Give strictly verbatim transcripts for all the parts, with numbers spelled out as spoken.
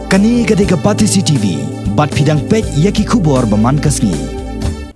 Kane ka dei ka Batesi T V, bad phi dang peit ïa ki khubor ba man ka sngi.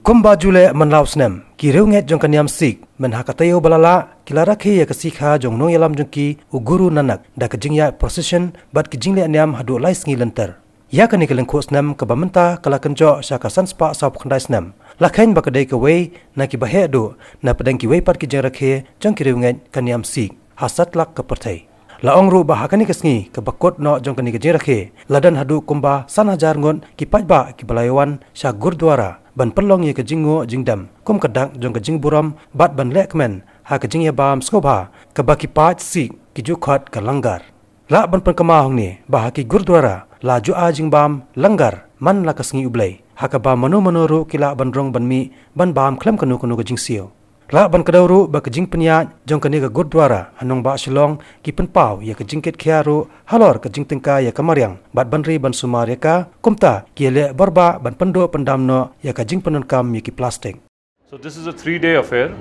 Kumba ju leh man la u snem, ki riewngeit jong ka niam Sikh, man ha ka taïew ba la lah, ki la rakhe ïa ka sikha jong u nongïalam jong ki, u Guru Nanak, da ka jingïaid procession, bad ki jingleh niam haduh lai sngi lynter. Ïa kane ka lyngkhuh snem kaba mynta ka la kynjoh sha ka san spah saw phew khyndai snem. La kheiñ ba ka dei kawei na kiba heh duh, na pdeng kiwei pat ki jingrakhe jong ki riewngeit ka niam Sikh ha satlak ka pyrthei. La ong ruh ba ha kane ka sngi kaba kut noh jong kane ka jingrakhe, la don haduh kumba san hajar ngut ki paidbah kiba la ïawan sha Gurdwara ban pynlong ïa ka jingnguh jingdem kum ka dak jong ka jingburom bad ban lehkmen ha ka jingïabam sngewbha kaba ki paid Sikh ki ju khot ka langar. Lah ban pynkynmaw hangne ba ha ki Gurdwara la ju ai jingbam langar man la ka sngi U Blei, ha kaba mano mano ruh ki lah ban rung ban mih ban bam khlem kano kano ka jingsiew. Lah ban kdew ruh ba ka jingpynïaid jong kane ka Gurdwara ha nongbah Shillong ki pynpaw ïa ka jingkitkhia ruh halor ka jingtyngkai ïa ka mariang bad ban ri ban sumar ïa ka, kumta ki ïaleh borbah ban pynduh pyndam noh ïa ka jingpyndonkam ïa ki plastik. So this is a three-day affair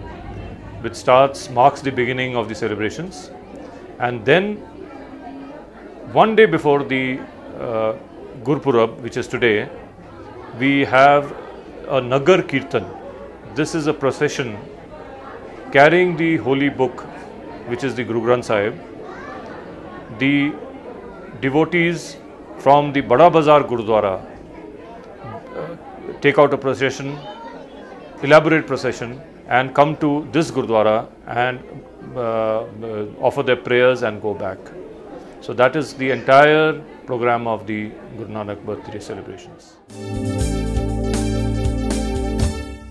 which starts, marks the beginning of the celebrations, and then one day before the uh, Gurpurab, which is today, we have a Nagar Kirtan. This is a procession carrying the holy book, which is the Guru Granth Sahib. The devotees from the Bada Bazar Gurdwara uh, take out a procession, elaborate procession, and come to this Gurdwara and uh, uh, offer their prayers and go back. So that is the entire program of the Guru Nanak birthday celebrations.